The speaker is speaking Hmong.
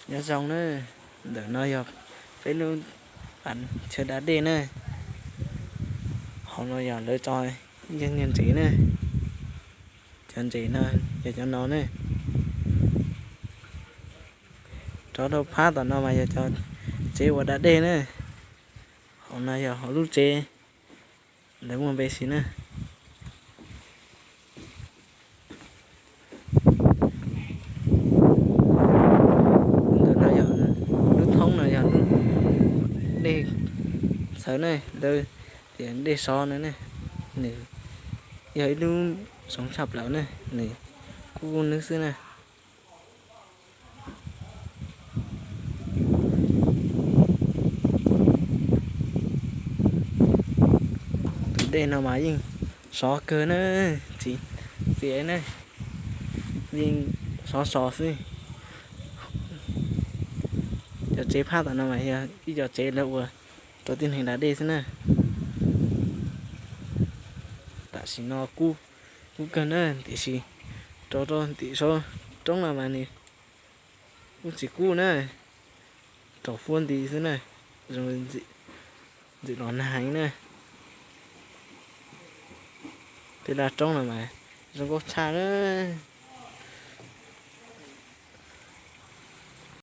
Nyob zoo na, ntawm no yog peb lub pas chaw da dej na. Hauv no yog lawv cov yeej niag ntsev na, cov ntsev no yog cov no ne. Rov rau phab tom no mas yog cov tsev ua da dej na. Hauv no yog hauv lub tsev lawv muaj npe si na. Ntawm no yog lub thoob no yog lub dej txhawv ne, lawv tias dej sov no ne. Nws yog ib lub zoo tshaj plaws ne, nws kub kub nwb xwb na. Tus dej no mas yeej sov kawg na, tsis txias na, yeej sov sov xwb. Cov tsev phab tom no mas yog ib co tsev lawv ua rau tib neeg da dej xwb na. Tam sim no kub, kub kawg na, tiam sis rau rau tim saum roob no mas nws kuj tsis kub na, raus fuab nti xwb na, zoo ntxim los nag heev na. Tej laj roob no mas zoo nkauj tshaj na.